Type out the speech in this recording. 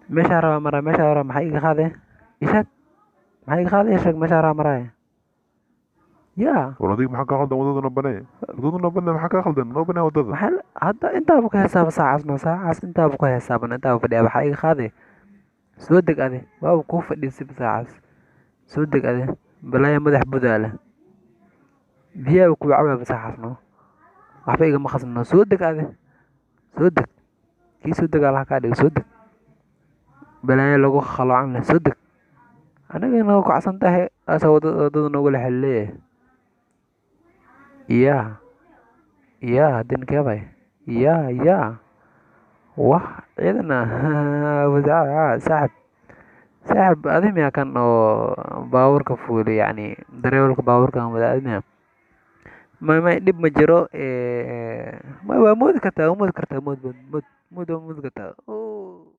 Meeshaa rabaa maraa, meeshaa rabaa. Maxaa iga qaadee? Isheeg, maxaa iga qaadee? Sheeg, meeshaa rabaa maraaya yaa. War adiga maxaa kaa khaldan? Wadada noo banee, wadada noo banee. Maxaa kaa khaldan? Noo banee wadada. Maxaa hadda intaaba ku heesaaba saacaas no, saacaas intaaba ku heesaaban, intaaba fadhiya. Waxaa iga qaadee? Soo deg ade, waaba kuu fadhiisaba saacaas. Soo deg ade, balaaya madax budaa leh, biyaaba kuu cabaaba saacaas no. Waxba igama khasno. Soo deg ade, soo deg. Kii soo deg Allaha kaa dhigo. Soo deg, balaayo lagu khaloocan leh, soo deg. Aniga naga kacsan tahay asa wadada, wadada noogu leexleeyahay. Yaa yaa dinkeebay yaa yaa wah ciidana saaxib, saaxib, adi miyaa kan oo baabuurka fuulay? Yacni dareewalka baabuurkan wada adi miyaa? May dhib ma jiro. May, waa moodi kartaa, waa moodi kartaa, mood mood mood mood, waa moodi kartaa. Oo.